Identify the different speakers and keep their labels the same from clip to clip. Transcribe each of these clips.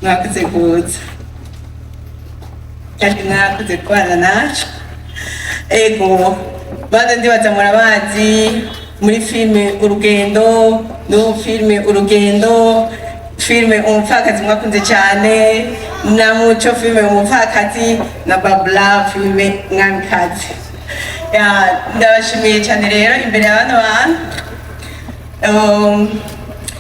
Speaker 1: Mwakoze kuza kandi mwakoze kubana nacu. Ego, bana, ndibaza murabazi muri filime Urugendo, no filime Urugendo, filime Umupfakazi mwakunze cyane, na Muco, filime Umupfakazi, na Babla, filime Mwamikazi. Ya, ndabashimiye cyane rero imbere ya bano bantu.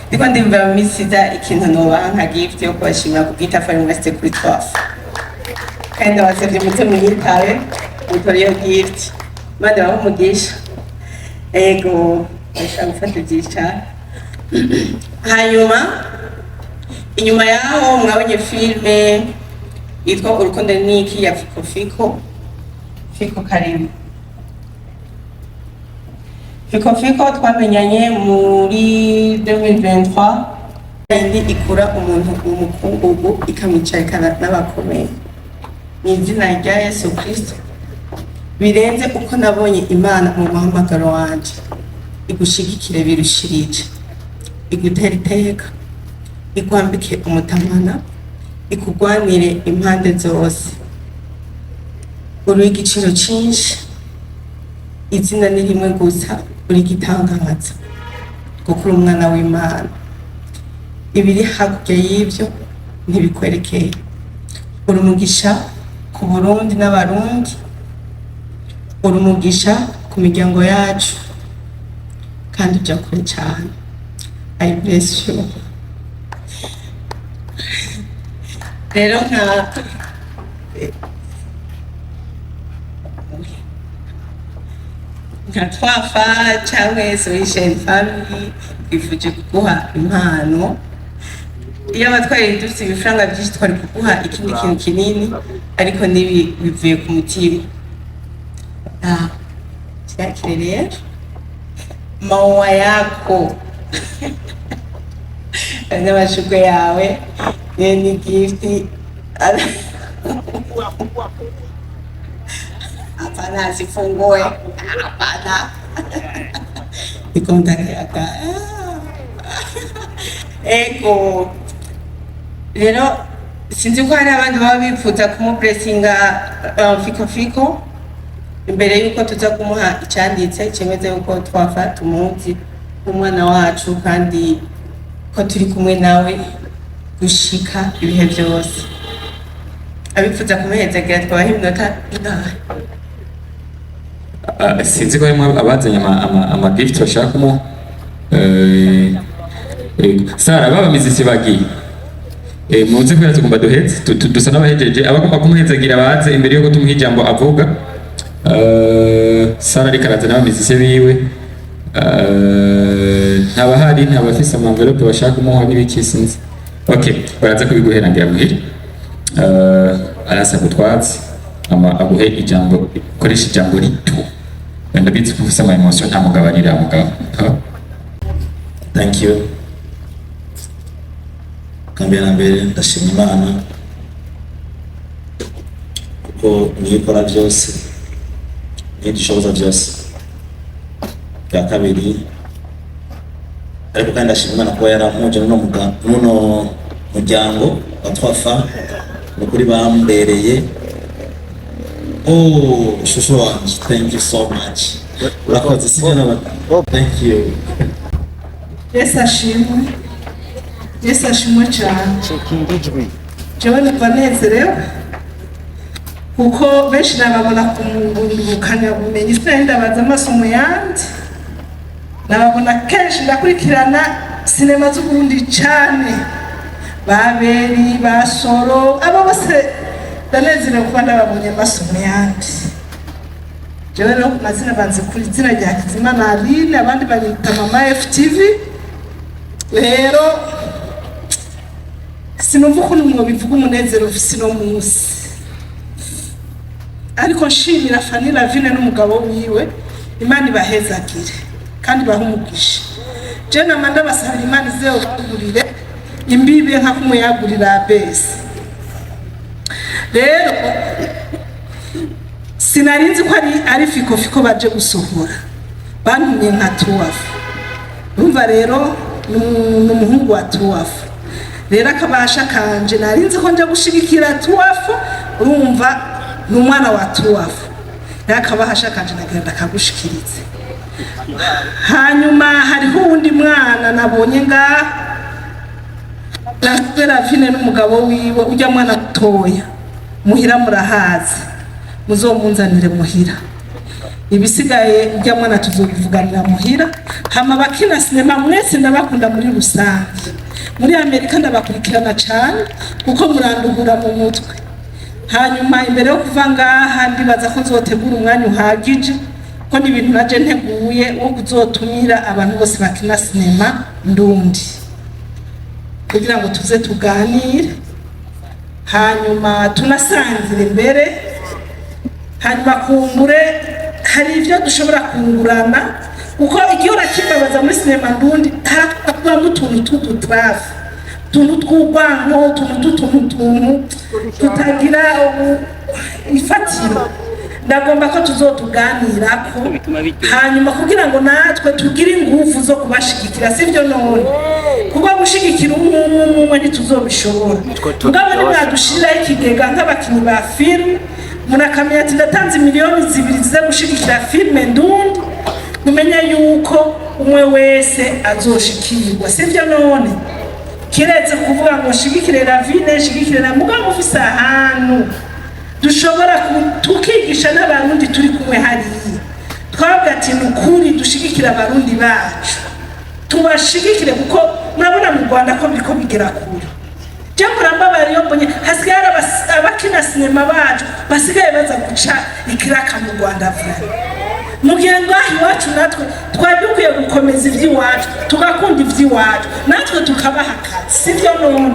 Speaker 1: Ndiko ndimva mu minsi iza ikintu nobaha nka gift yo kubashimira ku bw'itafari mwasize kuri twafu, kandi ndabasabye muze muyitabe, mutore iyo gift. Imana ibahe umugisha. Ego, ndashaka gufata ibyicaro. Hanyuma inyuma yaho mwabonye filime yitwa Urukundo Niki ya Fiko. Fiko Fiko, karibu. Fiko Fiko twamenyanye muri 2023. Indi ikura umuntu mu mukungugu ikamwicarikana n'abakomeye. Mu izina rya Yesu Kristo, birenze uko nabonye Imana mu muhamagaro wanje, igushigikire birushirije, igutere iteka, ikwambike umutamana, ikugwanire impande zose. Uri igiciro cinshi, izina ni rimwe gusa, uri igitangaza kuko uri umwana w'Imana. Ibiri hakurya y'ibyo ntibikwerekeye. Uri umugisha ku Burundi n'Abarundi, uri umugisha ku miryango yacu, kandi uja kure cyane. I bless you. Rero nka twafa cyangwa Solution Family, twifuje kuguha impano. Iyo abatwari dufite ibifaranga byinshi, twari kuguha ikindi kintu kinini, ariko nibi bivuye ku mutima. Ah, cyakire rero maua yako n'amashurwe yawe ni gift. Hapana, asifungue, hapana. Ikontakata. Ego, rero sinzi ko hari abandi baba bifuza kumublessinga Fiko Fiko imbere yuko tuza kumuha icyanditse cyemeza yuko twafata umuzi nk'umwana wacu kandi ko turi kumwe nawe gushika ibihe byose. Abifuza kumuhezagira, twabaha iminota ingahe?
Speaker 2: Ah, sinzi ko harimo abazanye ama gift bashaka kumuha. Sara, baba mizisi bagiye. Muze kubera tugomba duheze, dusa n'abahejeje. Abagomba kumuhezagira baze imbere yuko tumuha ijambo avuga. Sara ariko araza n'abamizisi biwe. Ntabahari, ntabafise ama enveloppe bashaka kumuha n'ibiki, sinzi. Okay, baraza kubiguherangira muhira. Arasa gutwatsi ama aguhe ijambo, koresha ijambo rito. Ndabizi ko ufise ama émotion, nta mugabo arira mugabo. Ha?
Speaker 3: Thank you. Bwa na mbere ndashima Imana kuko niyo ikora byose, niyo idushoboza byose. Bwa kabiri ariko kandi ndashima Imana kuba yarampuje n'uno muryango wa Twafa. Ni ukuri bambereye, oh, shusho wanje, thank you so much, urakoze. Sibyo na, thank you.
Speaker 4: Yesu ashimwe, Yesu ashimwe cyane. Jewe numva nezerewe kuko benshi nababona ku bumenyi, sinari ndabaza amaso mu yandi. Nababona kenshi, ndakurikirana sinema z'Uburundi cyane, baberi basoro abo bose. Ndanezerewe kuba ndababonye amaso mu yandi. Jewe rero ku mazina banze kuri izina rya Kizimana Aline, abandi banyita Mama FTV. Rero sinumva ukuntu mwobivuga umunezero ufise uno munsi, ariko nshimira Fanny Lavine n'umugabo wiwe. Imana ibahezagire kandi ibahe umugisha. Je nama ndabasabira Imana izeho bagurire imbibe nka kumuyagurira abesi. Rero sinari nzi ko ari Fiko Fiko baje gusohora, bantumye nka tuwafu. Urumva rero ni umuhungu wa tuwafu. Rero akabasha kanje nari nzi ko nja gushigikira tuwafu, urumva ni umwana wa tuwafu. Rero akabahasha kanje nagira ndakagushikirize. Hanyuma hariho uwundi mwana nabonye ngaha, Ravine n'umugabo wiwe. Ujya mwana mutoya muhira murahazi, muzomunzanire muhira. Ibisigaye ujya mwana tuzobivuganira muhira. Hama bakina sinema mwese ndabakunda muri rusange. Muri Amerika ndabakurikirana cyane kuko muranduhura mu mutwe. Hanyuma imbere yo kuva ngaha, ndibaza ko nzotegura umwanya uhagije, ko ni ibintu naje nteguye wo kuzotumira abantu bose bakina sinema ndundi kugira ngo tuze tuganire, hanyuma tunasangire imbere, hanyuma kumbure hari ibyo dushobora kungurana, kuko igihe urakimbabaza muri sinema ndundi harakubamo utuntu tw'udutarafu, utuntu tw'urwango, utuntu tw'utuntu tuntu tutagira ifatiro. Ndagomba ko tuzotuganirako hanyuma kugira ngo natwe tugire ingufu zo kubashigikira, sibyo none? Kuko gushigikira umwe umwe umwe umwe ntituzobishobora. Mugabo nimwadushiriraho ikigega nk'abakinnyi ba filime, murakamenya ati ndatanze miliyoni 2 ziza gushigikira filime ndundi, mumenye yuko umwe wese azoshikirwa, sibyo none? Kiretse kuvuga ngo shigikire Ravine, shigikire na mugabo ufise ahantu dushobora tukigisha n'Abarundi turi kumwe hariya, twabwa ati ni ukuri dushigikire Abarundi bacu, tubashigikire, kuko murabona mu Rwanda ko biriko bigera kure. Je murambabara iyo mbonye hasigaye hari abakina sinema bacu basigaye baza guca ikiraka mu Rwanda vuba, mu gihe ngaha iwacu natwe twari dukwiye gukomeza iby'iwacu, tugakunda iby'iwacu, natwe tukabaha akazi, sibyo none?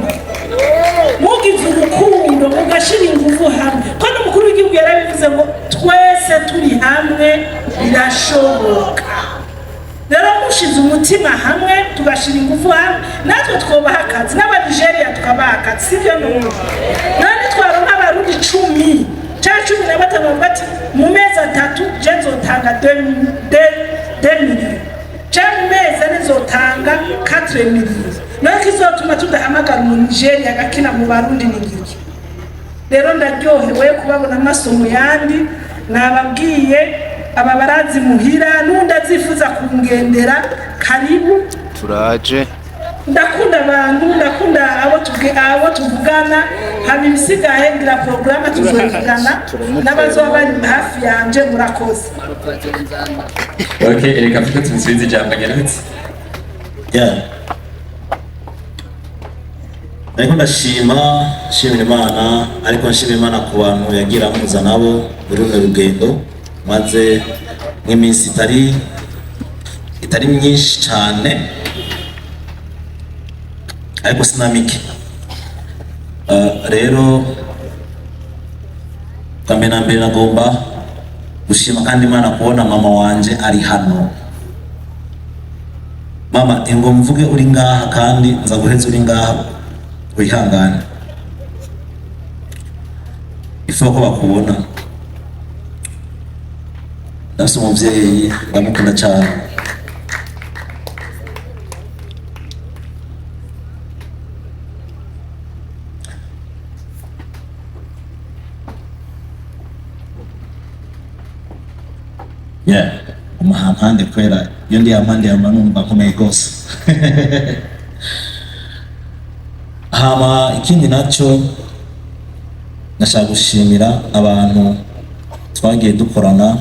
Speaker 4: Mugize urukundo, mugashira ingufu hamwe, ko n'umukuru w'igihugu yarabivuze ngo twese turi hamwe birashoboka. Rero mushize umutima hamwe, tugashira ingufu hamwe, natwe twobaha akazi, n'Abanigeria tukabaha akazi, sibyo none? None twaronka Abarundi 10 canke 15 bavuga ati mu mezi 3 je nzotanga 2 millions, canke mu mezi 4 nzotanga 4 millions, none kizotuma tudahamagara Umunigeria agakina mu Barundi ni ngiki? Rero ndaryohewe kubabona amaso mu yandi. Nababwiye aba barazi muhira, n'undi azifuza kungendera, karibu.
Speaker 5: Turaje.
Speaker 4: Ndakunda abantu, ndakunda abo tuvugana. Haba ibisigaye ngira porogaramu tuzovugana n'abazoba bari hafi yanje. Murakoze.
Speaker 2: Okay, reka mfite tumusubize ijambo ageretse.
Speaker 3: Yeah. Ariko ndashima, nshimira Imana, ariko nshimira Imana ku bantu yagira ampuza nabo muri runo rugendo maze nk'iminsi itari myinshi cyane, ariko sinamike. Rero bwa mbere na mbere nagomba gushima kandi Imana kubona mama wanje ari hano. Mama, ingo mvuge uri ngaha kandi nza guheza uri ngaha, wihangane ifuba ko bakubona. Ndafise umuvyeyi, ndamukunda cyane. Yeah, umuhampande kubera iyo ndi hampande yama numva nkomeye rwose. Hama ikindi nacyo, ndashaka gushimira abantu twagiye dukorana.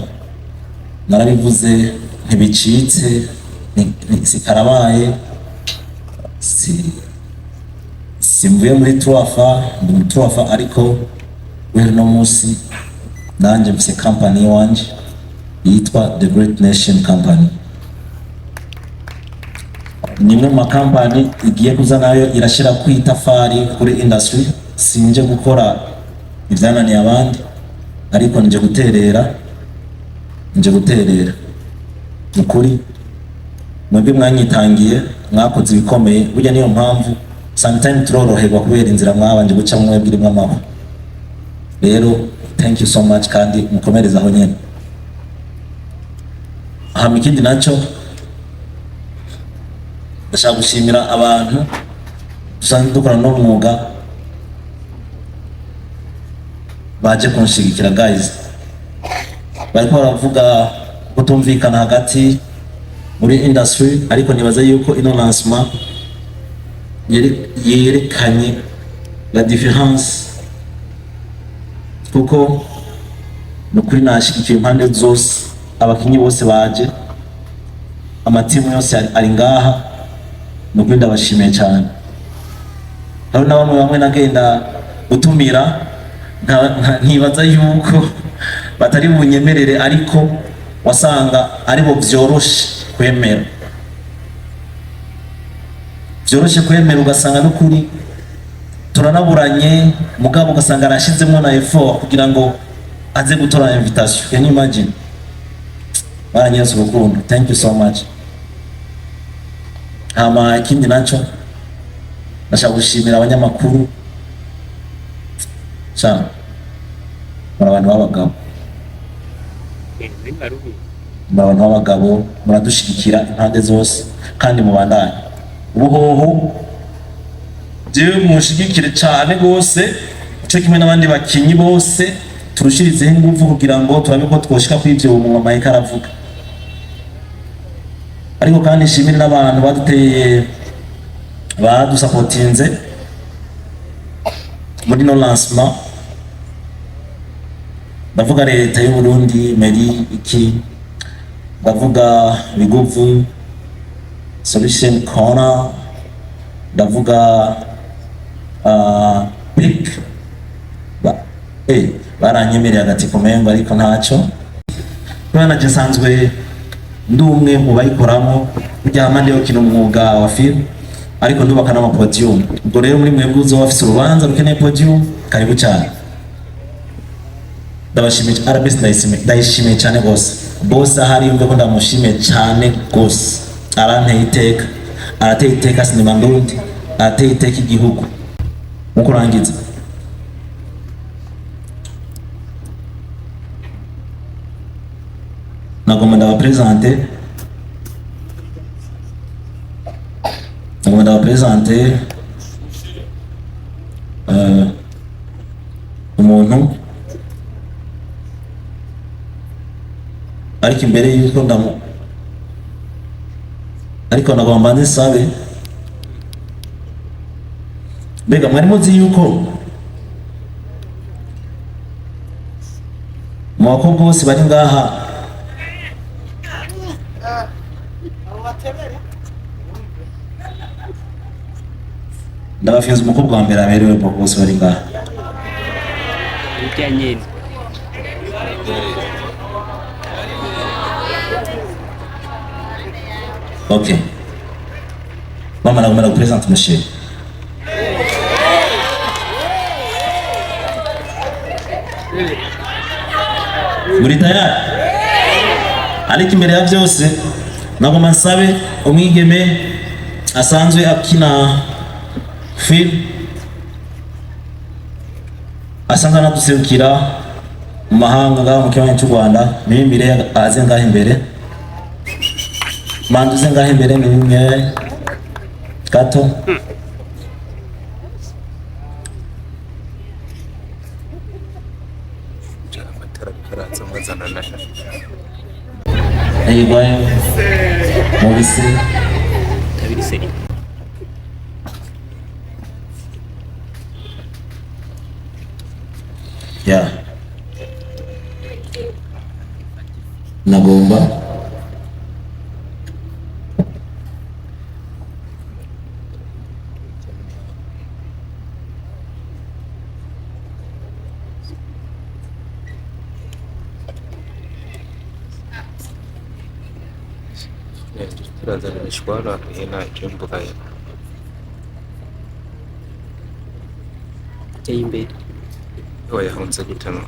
Speaker 3: Narabivuze ntibicitse, sikarabaye, si simvuye muri tuwafa, ndi muri tuwafa, ariko guhera uno munsi nanjye mfise company iwanje yitwa The Great Nation Company. Ni imwe mu makampani igiye kuza nayo irashyira ku itafari kuri industry. Sinje gukora ibyananiye abandi, ariko nje guterera, nje guterera. Ni ukuri mwebwe mwanyitangiye, mwakoze ibikomeye. Burya niyo mpamvu sometimes turoroherwa kubera inzira mwabanje gucamo mwebwe irimo amahoro. Rero thank you so much, kandi mukomereze aho nyene. Hama ikindi nacyo, ndashaka gushimira abantu Dusanzwe dukorana n'umwuga, baje kunshigikira. Guys, bariko baravuga kutumvikana hagati muri industry, ariko nibaza yuko ino lancement yerekanye la différence, kuko ni ukuri nashigikiye impande zose. Abakinyi bose baje, amatimu yose ari ngaha. Ni ukuri ndabashimiye cyane. Hari na bamwe bamwe nagenda gutumira nkibaza yuko batari bunyemerere, ariko wasanga aribo vyoroshe kwemera, vyoroshe kwemera, ugasanga n'ukuri turanaburanye, mugabo ugasanga arashizemo na effort kugira ngo aze gutora invitation. Can you imagine? Baranyeretse urukundo. Thank you so much. Hama ikindi naco, ndashaka gushimira abanyamakuru. Sha, muri abantu b'abagabo, muri abantu b'abagabo, muradushigikira impande zose kandi mubandanye. Ubuhoho jewe munshigikire cane gose, cyo kimwe n'abandi bakinyi bose, turushirizeho ingufu kugira ngo turabe ko twoshika kuri ivyo mu mama aravuga. Ariko kandi nshimire n'abantu baduteye, badusapotinze muri no lancement. Ndavuga leta y'u Burundi, mairie iki, ndavuga Biguvu Solution Corner, ndavuga PIC ba, baranyemereye agati kumengo, ariko ntacyo kubera naje nsanzwe ndi umwe mu bayikoramo. Burya hama ndiyo kina umwuga wa film, ariko ndubaka n'ama podium. Ubwo rero muri mwebwe uzoba afise urubanza rukeneye podium, karibu cyane. Ndabashimiye. RBS ndayishimiye, ndayishimiye cyane rwose. Bose ahari yumve ko ndamushimiye cyane rwose. Aranteye iteka, arateye iteka sinema ndundi, arateye iteka igihugu. Mu kurangiza, nagomba ndabapresente, nagomba ndabapresente umuntu, ariko imbere yuko ndamu, ariko nagomba mbanze nsabe. Mbega mwari muzi yuko mu bakobwa bose bari ngaha ndabafinze umukobwa wa mbere aberewe mu bose bari ngaha?
Speaker 5: Urya nyene.
Speaker 3: Ok, mama, nagomba ndagupresente umusheri. Muri tayari? Ariko imbere ya byose nagomba nsabe umwigeme asanzwe akina film, asanzwe anaduserukira mu mahanga ngaho mu kibanyi cy'u Rwanda, Mimire, aze ngaho imbere. Manduze ngaho imbere, Mimire, gato.
Speaker 6: Amatara karatsa mazana na
Speaker 3: Yigwayo mubise.
Speaker 5: Tabiri seri.
Speaker 3: Ya, nagomba
Speaker 6: turazana imishwara hena jembuka.
Speaker 5: Teye imbere.
Speaker 6: Wayahunze gutema.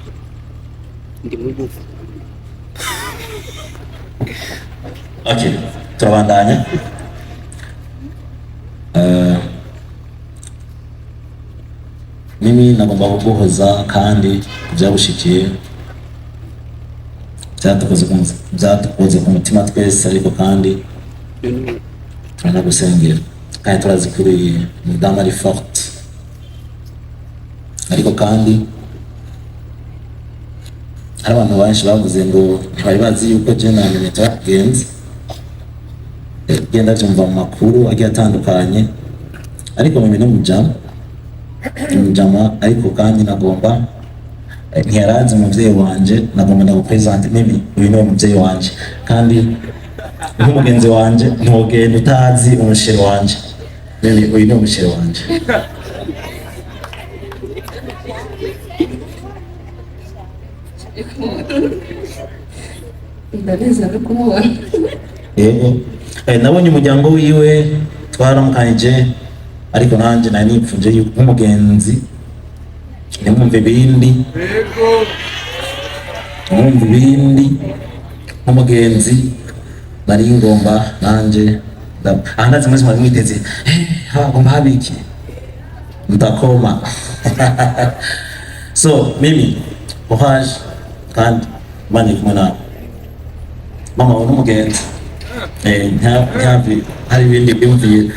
Speaker 5: Ndi mugufi.
Speaker 3: Okay, turabandanya. Mimi nagomba kuguhoza kandi kubyagushikiye byatukoze ku mutima twese, ariko kandi
Speaker 5: None
Speaker 3: turanagusengera. Kandi turazi ko uri umudamu ari forte, ariko kandi hari abantu benshi bavuze ngo ntibari bazi yuko je na Mimi twagenze. Genda byumva mu makuru agiye atandukanye, ariko Mimi n'umujama, umujama, ariko kandi nagomba ntiyarazi umuvyeyi wanje, nagomba ndagupresente Mimi. Uyu niwe muvyeyi wanje, kandi nk'umugenzi wanje ntiwogenda utazi umuchéri wanje. Mimi, uyu niwe muchéri wanje.
Speaker 1: Ndanezera no kumubona.
Speaker 3: Yego. Nabonye umuryango wiwe, twaramukanije, ariko nanjye nari nipfuje yuko nk'umugenzi ntimwumve ibindi, ntimwumve ibindi, nk'umugenzi nari ngomba nanjye aha ndazi mwese mwari mwiteze hagomba habiki mtakoma. So Mimi, courage, kandi Imana iri kumwe nawe. Mama wawe n'umugenzi. Ntihavi hari ibindi byumviye.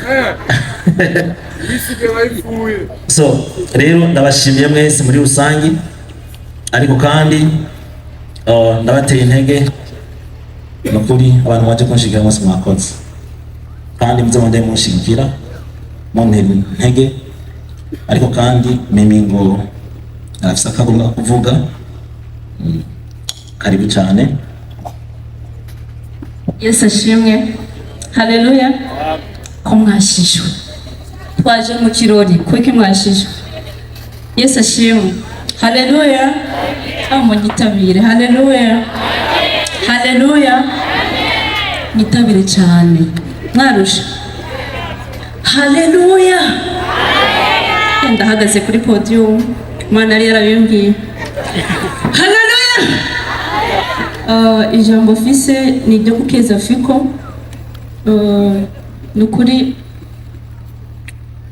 Speaker 3: So rero ndabashimiye mwese muri rusange, ariko kandi ndabateye intege. Ni ukuri abantu mwaje kunshigikira mwese mwakoze, kandi muze mwongere munshigikira, muntera intege. Ariko kandi Mimi ngo arafise akagomba kuvuga. Karibu cyane.
Speaker 7: Yesu ashimwe, haleluya! Ko mwashijwe, twaje mu kirori, kuko mwashijwe. Yesu ashimwe, haleluya! Aho munyitabire, haleluya, haleluya! Mwitabire cyane, mwarusha, haleluya! Ndahagaze kuri podium, Imana yari yarabimbwiye, haleluya! Ijambo fise ni iryo gukeza Fiko. Ni ukuri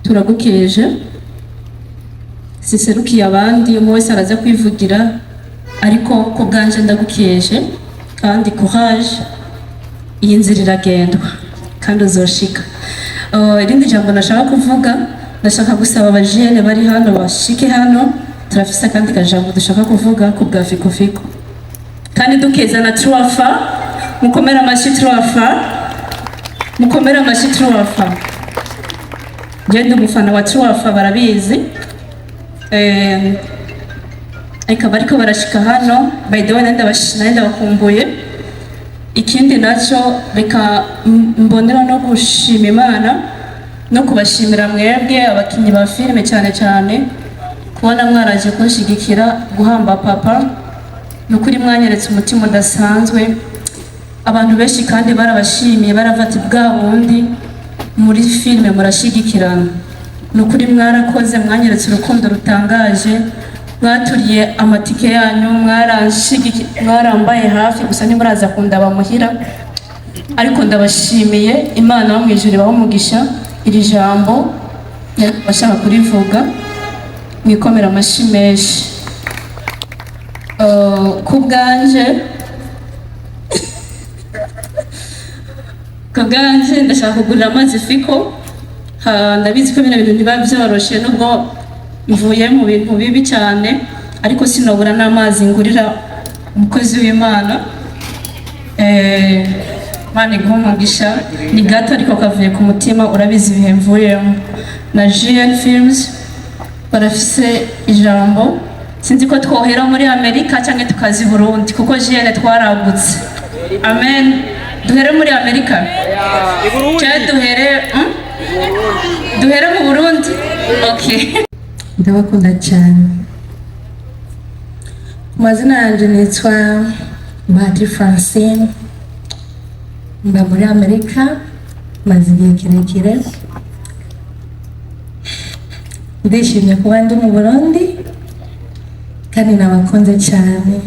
Speaker 7: turagukeje, siserukiye abandi, umwe wese araza kwivugira, ariko ko bwanje ndagukeje, kandi courage, iyi nzira iragendwa kandi uzoshika. Irindi jambo nashaka kuvuga, ndashaka gusaba abajene bari hano bashike hano, turafise akandi kajambo dushaka kuvuga ku bwa Fiko Fiko, kandi dukeza na Truafa. Mukomere amashyi Truafa, mukomere amashyi Truafa. Njye ndi umufana wa Truafa, barabizi. Ariko bariko barashika hano, by the way nari ndabakumbuye. Ikindi nacyo, reka mbonera no gushima Imana no kubashimira mwebwe abakinnyi ba filime, cyane cyane kubona mwaraje kunshigikira guhamba papa. Ni ukuri mwanyeretse umutima udasanzwe. Abantu benshi kandi barabashimiye, baravuga ati bwa bundi muri filime murashigikirana. Ni ukuri mwarakoze, mwanyeretse urukundo rutangaje, mwaturiye amatike yanyu, mwarambaye hafi. Gusa ntimuraza kundaba muhira, ariko ndabashimiye. Imana yo mu ijuru ibahe umugisha. Iri jambo bashaka kurivuga, mwikomera amashyi menshi. Ku bwanje ndashaka kugurira amazi Fiko. Ndabizi ko bino bintu ntibiba byoroshe, nubwo mvuye mu bintu bibi cyane, ariko sinobura n'amazi ngurira umukozi w'Imana. Imana iguhe umugisha. Ni gato ariko kavuye ku mutima, urabizi ibihe mvuyemo. Na GN Films barafise ijambo, sinzi ko twohera muri Amerika cyangwa tukaza i Burundi, kuko GN twaragutse. Amen. Duhere muri Amerika cyangwa duhere, Duhere mu Burundi, okay.
Speaker 8: Ndabakunda cyane. Ku mazina yanjye nitwa Bahati Francine, mba muri Amerika, maze igihe kirekire. Ndishimye kuba ndi mu Burundi kandi nabakunze cyane.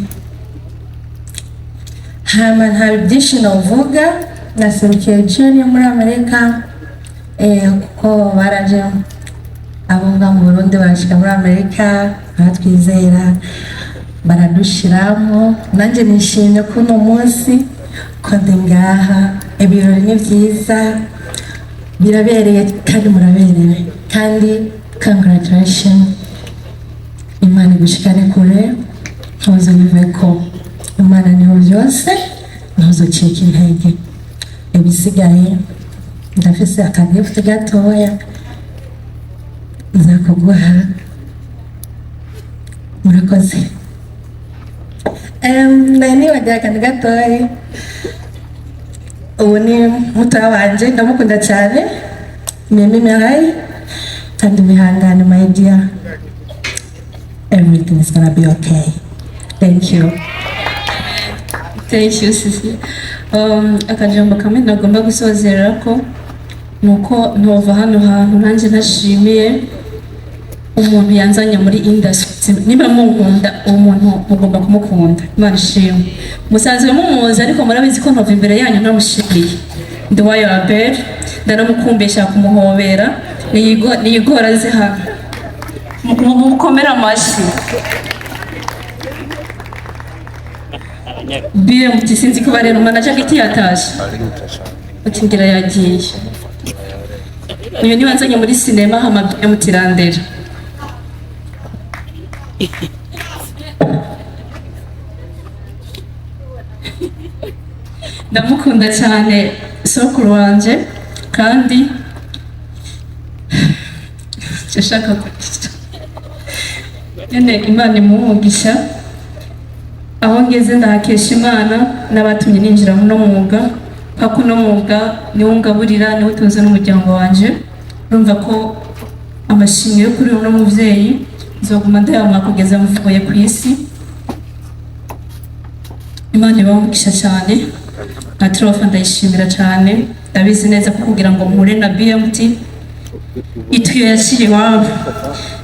Speaker 8: Hama nta byinshi navuga, naserukiye Junior muri Amerika, kuko baraje abo ngaho mu Burundi barashika muri Amerika, baratwizera, baradushiramo. Nanjye nishimye ko uno munsi ko ndi ngaha, ibirori ni byiza. Birabereye kandi muraberewe, kandi congratulation. Imana igushikane kure, ntuzubiveko. Imana niho byose, ntuzucike intege. Ibisigaye, ndafise akagift gatoya nzakuguha. Murakoze. Nari nibagiwe akantu gatoya. Ubu ni mutoya wanje, ndamukunda cyane, Mimi Mireille. Kandi wihangane, my dear, everything is gonna be okay. Thank you.
Speaker 7: Thank you, Sisi. Akajambo kamwe nagomba gusozera ko nuko ntova hano hantu nanjye ntashimiye umuntu yanzanye muri industry. Niba munkunda, uwo muntu mugomba kumukunda. Imana ishimwe, musanzwe mumuzi, ariko murabizi ko ntova imbere yanyu ntamushimiye. Nduwayo Abel, ndanamukumbesha kumuhobera. Niyigora aze hano. Mukomere amashyi. BMT, sinzi ko barera manager giti yatashe. Uti ngira yagiye. Uyu niwe nzanye muri sinema, hama BMT irandera. Ndamukunda cyane sokuru wanje, kandi ndashaka kugira nyine Imana imuhe umugisha. Aho ngeze ndahakesha Imana n'abatumye ninjira muno mwuga, kuko uno mwuga niwo ngaburira, niwo utunze n'umuryango wanje. Urumva ko amashimwe yo kuri uno muvyeyi nzoguma ndayamuha kugeza mvuye ku isi. Imana ibahe umugisha cyane. Nka Trofa ndayishimira cyane. Ndabizi neza ko kugira ngo mpure na BMT, ituyo yashira iwabo.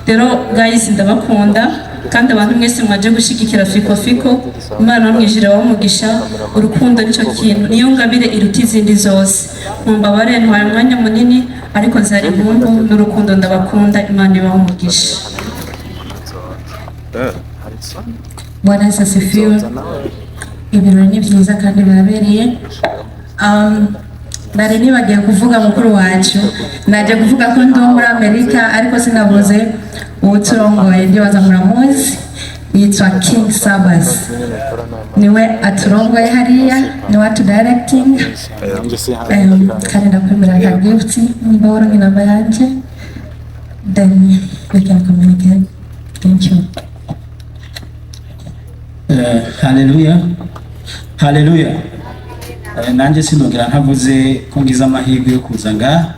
Speaker 7: Rero guys, ndabakunda, kandi abantu mwese mwaje gushyigikira Fiko Fiko, Imana mwijire umugisha. Urukundo nicyo kintu, niyo ngabire iruta izindi zose. Mumbabare ntwaye umwanya munini, ariko zari impundu n'urukundo. Ndabakunda, Imana ibahe umugisha.
Speaker 8: Bwana Yesu asifiwe. Ibirori ni byiza kandi birabereye. Nari nibagiye kuvuga mukuru wacu. Naje kuvuga ko ndi uwo muri Amerika, ariko sinavuze uwuturongoye. Ndibaza muramuzi, yitwa King Sabas, niwe aturongoye hariya, niwe atudirecting. Kandi ndakwemera aka gift. Nimba waronka inamba yanje, then we can communicate. Thank you.
Speaker 9: Haleluya, haleluya. Nanjye sinogera ntavuze ko ngize amahirwe yo kuza ngaha.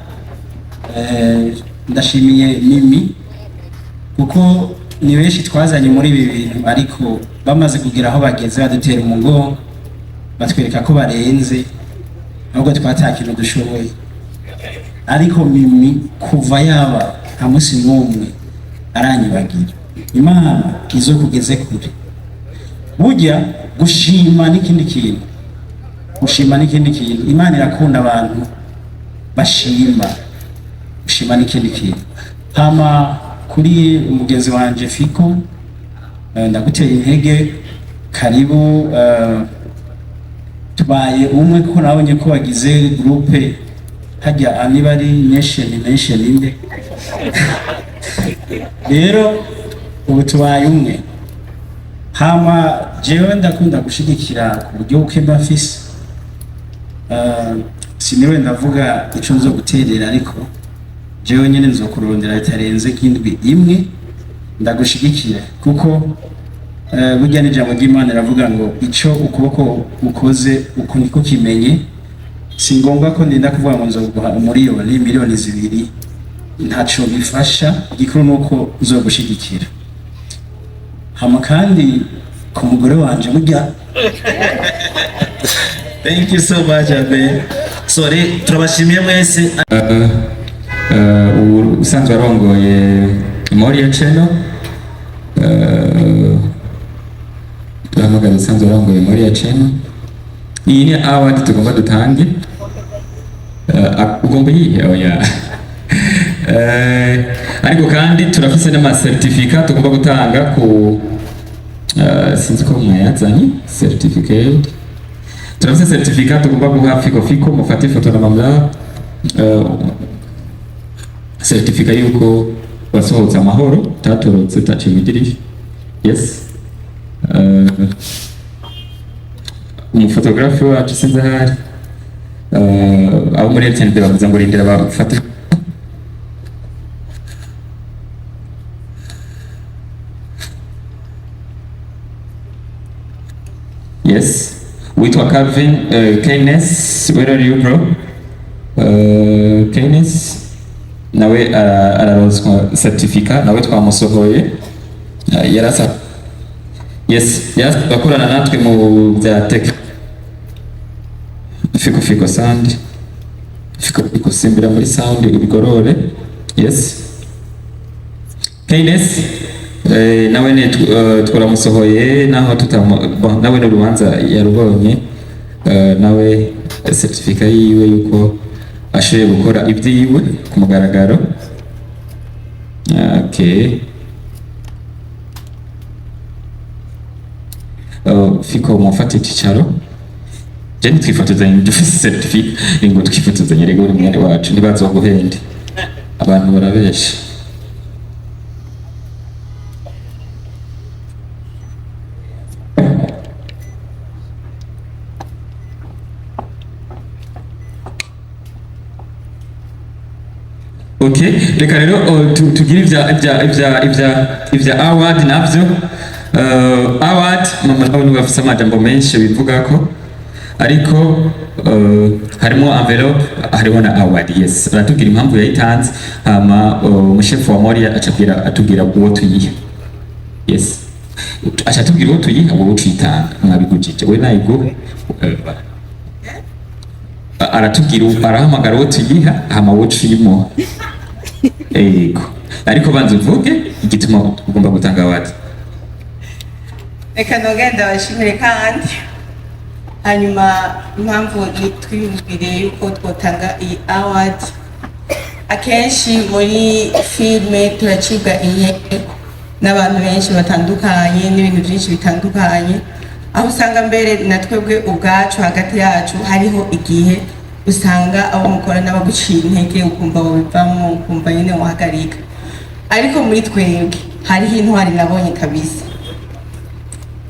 Speaker 9: Ndashimiye Mimi, kuko ni benshi twazanye muri ibi bintu, ariko bamaze kugera aho bageze badutera umugongo, batwereka ko barenze, ahubwo twata kintu dushoboye. Ariko Mimi kuva yaba, nta munsi n'umwe aranyibagira. Imana izo kugeze kure. Burya gushima n'ikindi kintu, gushima n'ikindi kintu. Imana irakunda abantu bashima. Gushima n'ikindi kintu. Hama kuri umugenzi wanje Fiko, ndaguteye intege, karibu. Tubaye umwe, kuko nabonye ko wagize groupe hajya, niba ari nation nation inde. Rero ubu tubaye umwe. Hama jewe ndakunda gushigikira ku buryo buke mba mfise. Siniwe ndavuga ico nzoguterera, ariko jewe nyene nzokurondera bitarenze nk'indwi imwe ndagushigikira, kuko burya n'ijambo ry'Imana riravuga ngo ico ukuboko ukoze uko niko kimenye. Si ngombwa ko ndinda kuvuga ngo nzoguha umuriyoni, miliyoni 2, ntaco bifasha. Igikuru nuko nzogushigikira. Hama kandi ku mugore wanje burya.
Speaker 3: Thank you so much, Abe. Sorry, turabashimiye mwese.
Speaker 2: Usanzwe arongoye Moria Channel, turahamagara usanzwe arongoye Moria Channel. Iyi ni award tugomba dutange. Ugomba iyihe? Oya. Ariko kandi turafise n'amacertificat tugomba gutanga ku sinzi ko mwayazanye certificate. Turafise certificat tugomba guha Fiko Fiko. Mufate ifoto na mamla. Certificat yuko wasohotse amahoro, utatorotse, utaciye mu idirisha. Yes. Umufotografi wacu sinzi ahari. Abo muri RTNB bavuze ngo rindira bafate. Yes. Witwa Calvin Keynes, where are you, bro? Keynes nawe araronswa certificat, nawe twamusohoye. Yarasa. Yes, yarasa akorana natwe mu bya tech. Fiko Fiko Sound. Fiko Fiko, simbira muri sound ubigorore. Yes. Keynes nawe ne twaramusohoye naho tutamu, bon, nawe n'urubanza yarubonye, nawe certificat yiwe yuko ashoboye gukora ibyiwe ku mugaragaro. Okay. Fiko, mufate icyicaro, je ntitwifotozanye, dufise certificat ngo twifotozanye. Rego uri mwene wacu, ntibazoguhende, abantu barabesha. Okay, reka rero tugire ivya award navyo. Award mama nawe niwe afise amajambo menshi bivugako, ariko harimo envelope, hariho na award. Yes, aratubwira impamvu yayitanze, hama umushefu wa Moria acabwira atubwira uwo tuyiha. Yes, aca atubwira uwo tuyiha, wowe ucitanga mwabigujije we nayiguhe. Aratubwira, arahamagara uwo tuyiha, hama wowe uciyimuha. Ego, ariko banza uvuge igituma ugomba gutanga award.
Speaker 1: Reka nongere ndabashimire kandi. Hanyuma impamvu twiyumviriye yuko twotanga iyi award, akenshi muri filime turacibwa intege n'abantu benshi batandukanye n'ibintu byinshi bitandukanye, aho usanga mbere na twebwe ubwacu hagati yacu hariho igihe usanga abo mukorana baguciye intege, ukumva wabivamo, ukumva nyine wahagarika. Ariko muri twebwe hariho intwari nabonye kabisa.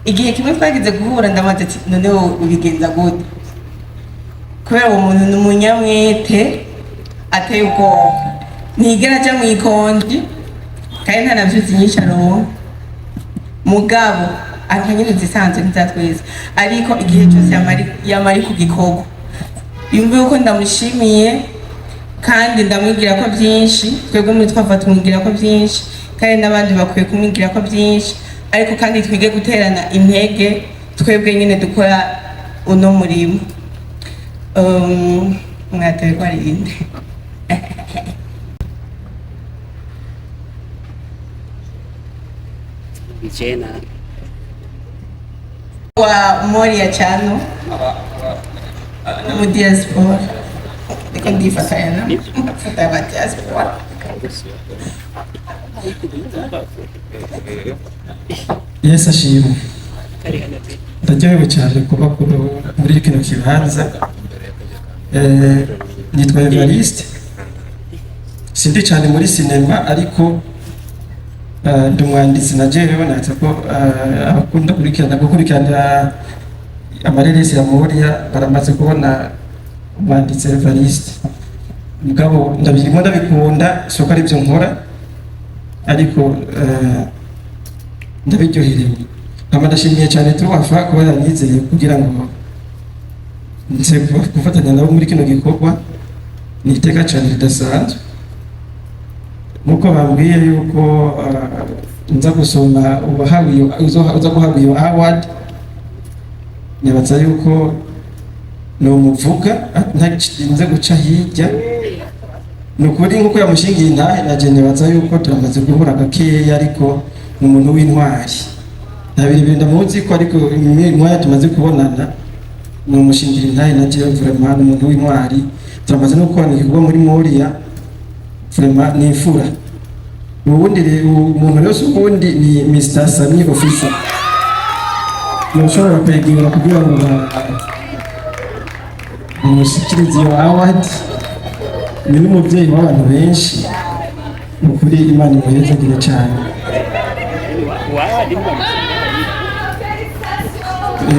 Speaker 1: Igihe kimwe twagize guhura, ndabaza ati: "None wowe ubigenza gute?" Kubera uwo muntu ni umunyamwete ateye ubwoba, ntigera aja mu ikonji kandi nta na vyuzi nyinshi aronka, mugabo aronka nyene zisanzwe nk'iza twese, ariko igihe cyose yama ari ku gikorwa. Yumva yuko ndamushimiye kandi ndamwigira ko byinshi. Twebwe muri twafa tumwigira ko byinshi, kandi n'abandi bakwiye kumwigira ko byinshi. Ariko kandi twige guterana intege twebwe nyine dukora uno murimo. Mwatoye ko ari inde?
Speaker 5: Jena.
Speaker 1: Wa Moria Chano mu diaspora, ndiko ndifatanya na mfata aba diaspora.
Speaker 10: Yesu ashimwe. Ndaryohewe cyane kuba muri kino kibanza. Nitwa Evariste, sindi cyane muri sinema, ariko ndi umwanditsi na jewe natse ko abakunda gukurikirana amareresi ya Moria baramaze kubona umwanditsi Evariste. Mugabo ndabirimo, ndabikunda, si uko aribyo nkora, ariko ndabiryoherewe. Nkaba ndashimiye cyane Tuwafa kuba yanyizeye kugira ngo nze gufatanya nabo muri kino gikorwa. Ni iteka cyane ridasanzwe, nk'uko bambwiye yuko nza gusoma uwahawe iyo, uza guhabwa iyo award. Nibaza yuko nomuvuga ntarinze guca hirya. Ni ukuri, nk'uko yamushingiye intahe, naje nibaza yuko turamaze guhura gakeya, ariko ni umuntu w'intwari. Nta birebire ndamuzi ko, ariko umwanya tumaze kubonana ni umushingira intahe na jewe. Vraiment ni umuntu w'intwari, turamaze no gukorana igikorwa muri Moria. Vraiment ni imfura. Ubundi umuntu rero si ubundi ni Mr Sami Officer, ntushobora kwegera kugira ngo bamushyikirize iyo award. Ni n'umubyeyi w'abantu benshi. Ni ukuri, Imana imuhezagire cyane.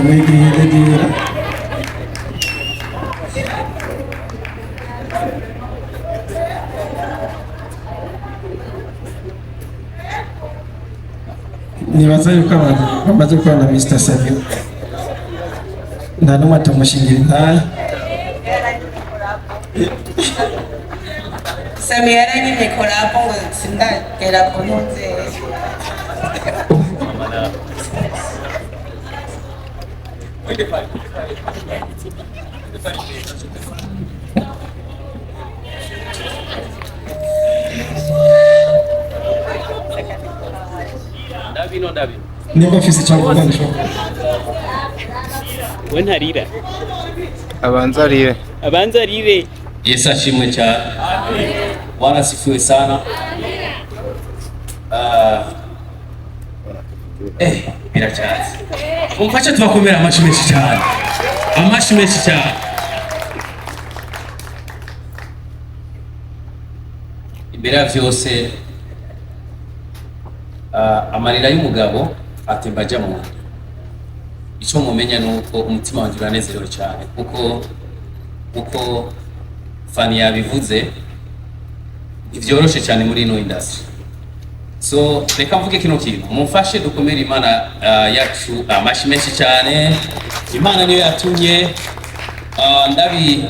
Speaker 10: Mwegera, egera. Nibaza yuko abantu bamaze gukorana na Mr Savio, nta n'umwe atamushingira intahe.
Speaker 1: Sami yaranyimye collabo ngo sindagera ku ntuzeyi.
Speaker 5: Ndabino, ndabino.
Speaker 10: Nimba afise icyo avuga, ndashobora.
Speaker 5: We ntarira.
Speaker 6: Abanza arire.
Speaker 5: Abanza arire.
Speaker 11: Yesu ashimwe cyane. Bwana asifiwe sana. Ah, biracyaza. Mumfashe tubakomera amashi menshi cyane, amashi menshi cyane. Imbere ya byose, amarira y'umugabo atemba ajya mu nda. Icyo mumenya ni uko umutima wanjye uranezerewe cyane, kuko uko Fani yabivuze, ntibyoroshe cyane muri ino industry. So reka mvuge kino kintu, mumfashe dukomere Imana yacu amashi menshi cyane. Imana niyo yatumye ndabi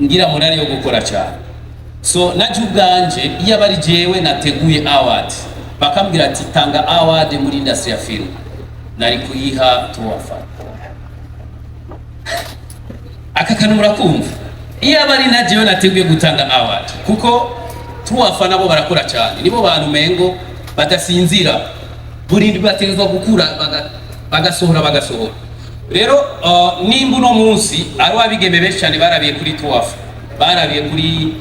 Speaker 11: ngira morale yo gukora cyane. So naje ubwanje, iyo aba ari jewe nateguye award, bakambwira ati tanga award muri industry ya film, nari kuyiha tuwafa. Aka kantu murakumva? Iyo aba ari na jewe nateguye gutanga award, kuko tuwafa nabo barakora cyane, nibo bantu mengo badasinzira, buri bategerezwa gukura bagasohora bagasohora. Rero nimba uno munsi ari abigeme benshi cyane barabiye kuri tuwafa, barabiye kuri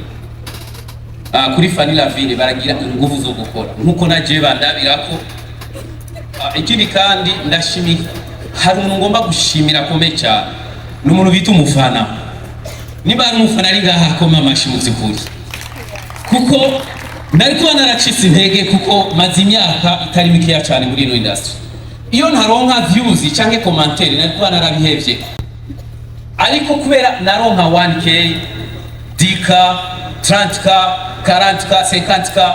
Speaker 11: Fanny Lavine, baragira ingufu zo gukora nkuko naje bandabirako. Ikindi kandi ndashimira, hari umuntu ngomba gushimira akomeye cyane, ni umuntu bita umufana. Niba ari umufana ari ngaha, akoma amashi mu by'ukuri, kuko nari kuba naracitse intege, kuko maze imyaka itari mikeya cyane muri ino industry. Iyo ntaronka views canke commentaire, nari kuba narabihevye, ariko kubera naronka 1K, 10K, 30K, 40K, 50K,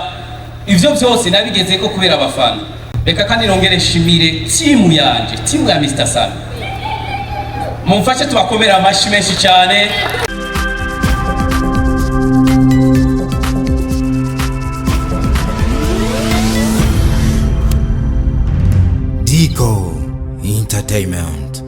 Speaker 11: ivyo byose nabigezeko kubera abafana. Reka kandi nongere nshimire timu yanje, timu ya Mr Sami. Mumfashe tubakomere amashi menshi cyane.
Speaker 12: Dico Entertainment.